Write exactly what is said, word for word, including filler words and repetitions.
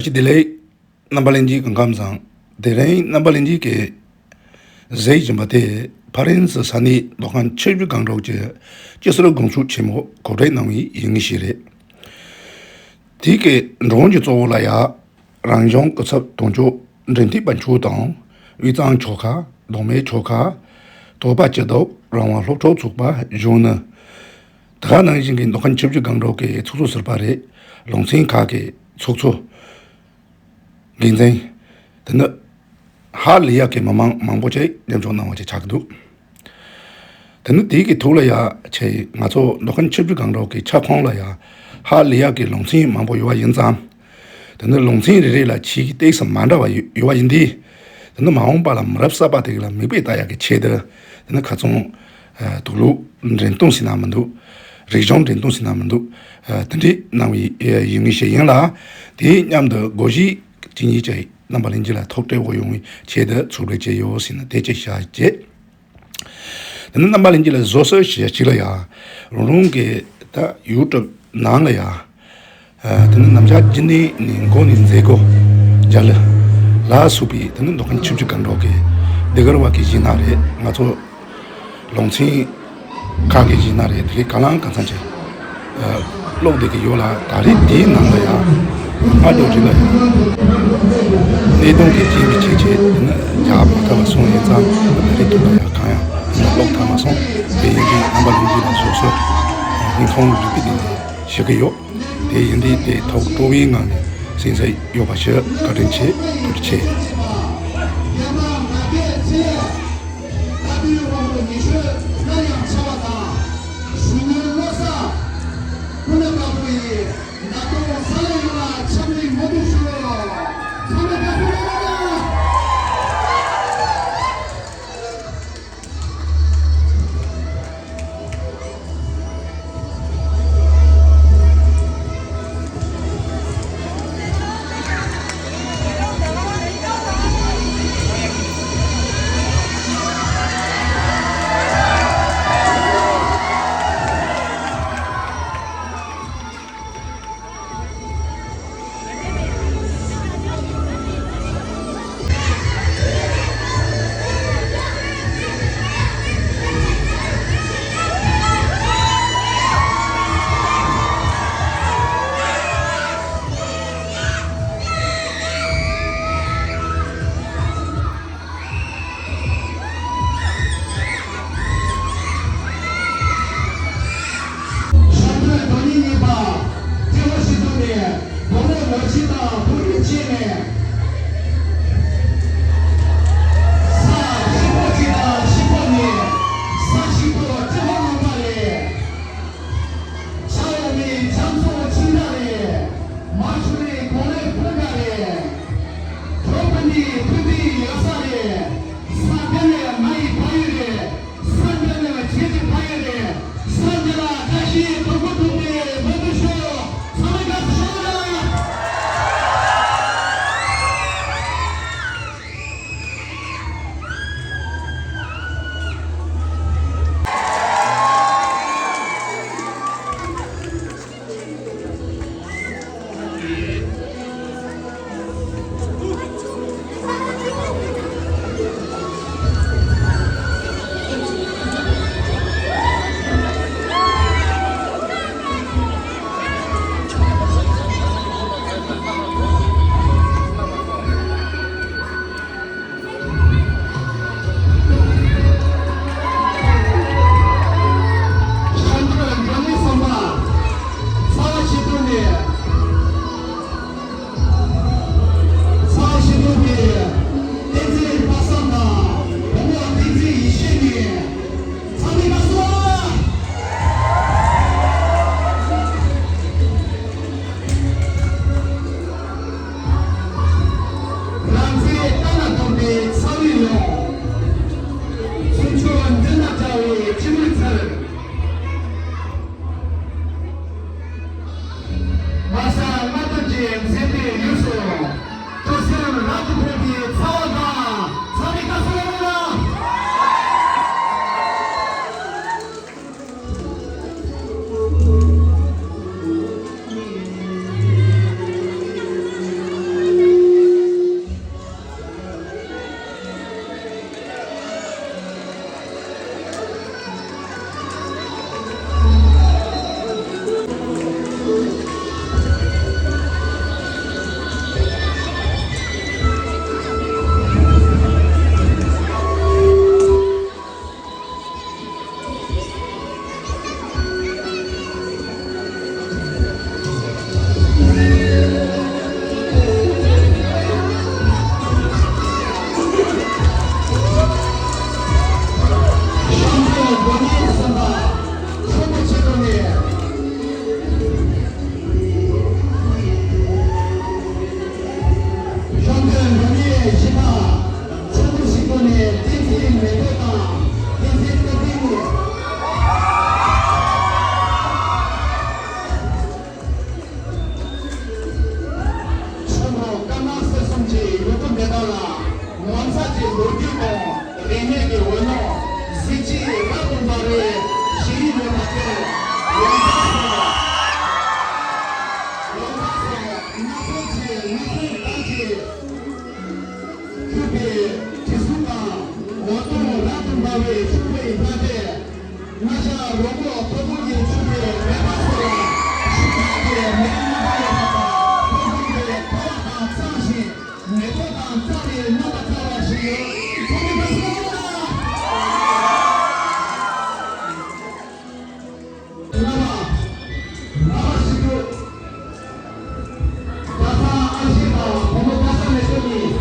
བཀྲ་ཤིས་བདེ་ལེགས། རྣམ་པ་ལྷན་རྒྱས་སྐུ་ཁམས་བཟང་། དེ་རིང་རྣམ་པ་ལྷན་རྒྱས་ཀྱིས་གཟིགས་བཞིན་པ་དེ་ཕ་རན་སི་ས་གནས་མདོ་ཁམས་ཆུ་བཞི་སྒང་དྲུག་གི་སྤྱི་ཟུར་དགོན་ཚོགས་ཆེན་མོ་གོ་སྒྲིག་གནང་བའི་ཡུལ་དངོས་ཤིག་རེད། དེ་གའི་འགྲོ་འོང་གི་གཙོ་བོ་ལ་ཡ། རང་གཞུང་སྐུ་ཚབ་དོན་གཅོད་འབྲེལ་མཐུད་པ་མཆོག་དང་། དབུས་གཙང་ཆོལ་ཁ། མདོ་སྨད་ཆོལ་ཁ། དོགས་པ་སྤྱི་བསྡོམས་རང་དབང་སློབ་ཕྲུག་ཚོགས་པ་གཞོན་ནུ། དེ་ག་ནང་བཞིན་གྱི་མདོ་ཁམས་ཆུ་བཞི་སྒང་དྲུག་གི་ཚོགས་གཙོ་ཟུར་པ་རེད། ལུང་ཚན་ཁག་གི་ཚོགས་གཙོ། འགན་འཛིན། དེ་ནི་ཧ་ལས་ཡག་གི་མི་མང་མང་པོ་ཅིག་མཉམ་ཞུགས་གནང་བ་ཅིག་ཆགས་ཀྱི་འདུག་དེ་ནི་དེའི་གི་ཐོག་ལ་ཡ་ཆེ་ང་ཚོ་མདོ་ཁམས་ཆུ་བཞི་སྒང་དྲུག་གི་ཁྱབ་ཁོངས་ལ་ཡ་ཧ་ལས་ཡག་གི་ལུང་ཚན་མང་པོ་ཡོད་པ་ཡིན་ཙང་། དེ་ནི་ལུང་ཚན་རེ་རེ་ལ་ཆེ་གི་སྟེགས་སུ་མ་འདྲ་བ་ཡོད་ཡོད་པ་ཡིན་དུས། དེ་ནི་མ་འོངས་པ་ལ་མི་རབས་གསར་པ་དེ་ག་ལ་མིག་དཔེ་ལྟ་ཡག་གི་ཆེད་དུ། དེ་ནི་ཁ་ཚོན་དུག་ལོག་འདྲེན་གཏོང་ཟེར་ན་མི་འདུག་རིག་གཞུང་འདྲེན་གཏོང་ཟེར་ན་མི་འདུག་དེ་འདྲའི་གནང་བའི་ཡུལ་དངོས་ཤིག་ཡིན་ལ། དེའི་མཉམ་དུ་སྒོར་གཞས་གཅིག་གཉིས་ཀྱིས་རྣམ་པ་ལྷན་རྒྱས་ལ་ཐུགས་སྤྲོ་བོ་ཡོང་བའི་ཆེད་དུ་ཚོགས་སྒྲིག་བྱས་ཡོད་ཟེར་ན་དེ་ཅིག་བྱ་རྒྱུ། དེ་ནི་རྣམ་པ་ལྷན་རྒྱས་ལ་བཟོད་གསོལ་ཞེས་གཅིག་ལ་ཡ། རང་རང་གི་ད་ཡུ་ཊུབ་ནང་ལ་ཡ། དེ་ནི་ནམ་ཞག་རྗེས་ནས་ནས་འགོ་ནས་མཛད་སྒོ་རྒྱ་ལ་ལ་སོགས་པའི་དེ་ནི་མདོ་ཁམས་ཆུ་བཞི་སྒང་དྲུག་གི་ཟློས་གར་བ་གི་གཞས་སྣ་རེད། ང་ཚོ་ལུང་ཚན་ཁག་གི་གཞས་སྣ་རེད། དེ་རིགས་གང་ལ་གང་འཚམ་ཅིག་ཀློག་བསྡད་ཀྱི་ཡོད་ལ། ད་རེས་དེའི་ནང་ལ་ཡང་ཨ་ལོ་རེ་ལ་ཡང་གནད་དོན་གྱི་རྐྱེན་གྱིས་ཆེ་ཆེ་དེ་ནི་རྒྱག་མ་ཐུབ་པ་སོང་ཡིན་ཙང་། ད་རེས་དུས་ལ་ཡང་གང་ཡང་ཀློག་ཐུབ་མ་སོང་། དེ་ཡིན་དུས་རྣམ་པ་ལྷན་རྒྱས་ལ་སོ་སོ་སྙིང་ཁོང་རུས་པའི་གཏིང་ནས་ཞུ་གི་ཡོད། དེ་ཡིན་དུས་དེ་ཐུགས་སྤྲོ་བའི་ངང་ནས་གསན་གཟིགས་ཡོད་པ་ཞུ། བཀའ་དྲིན་ཆེ། ཐུགས་རྗེ་ཆེ། ཡོང་གི་མེད་པ་ལ། ངོ་མཚར་གྱི་ལོ་རྒྱུས་དང་རིག་གནས་ཀྱི་འོད་སྣང་གཟི་བརྗིད་རབ་ཏུ་འབར་བའི་ཞིང་ཡིན་མོད་པ་དེར། ལོ་མཐའ་སོགས། ལོ་མཐའ་སོགས་ནགས་ཚལ་གྱི་ནགས་ཚལ་དག་གིས་ཕྱུག་པའི་དྲི་བསུང་དང་འོད་སྟོང་རབ་ཏུ་འབར་བའི་ཕྱུག་པོའི་ལྷ་སྲས། ང་ཞ་རོང་པོ་ཐོ་ཕུག་གི་ཕྱུག་པའི་མེ་འབར་སོགས་ལ་ཤུགས་དྲག་གི་མེ་རི་མ་ཏ་ཡོད་པ་དང་། ཐོ་ཕུག་གི་ཁ་བ་དང་གཙང་ཞིང་། མེ་ཏོག་དང་བཅས་པའི་རྣམ་པ་འཚར་བ་ཞིག་ཡོད། ཐོག་མའི་བར་སོང་ལ། རྣམ་པ། རྣམ་པ་ཞིག་ཏུ། ད་ཚང་ཨ་ཞེ་དང་བུ་མོ་ད་ས་མེ་ཏོག་གཉིས།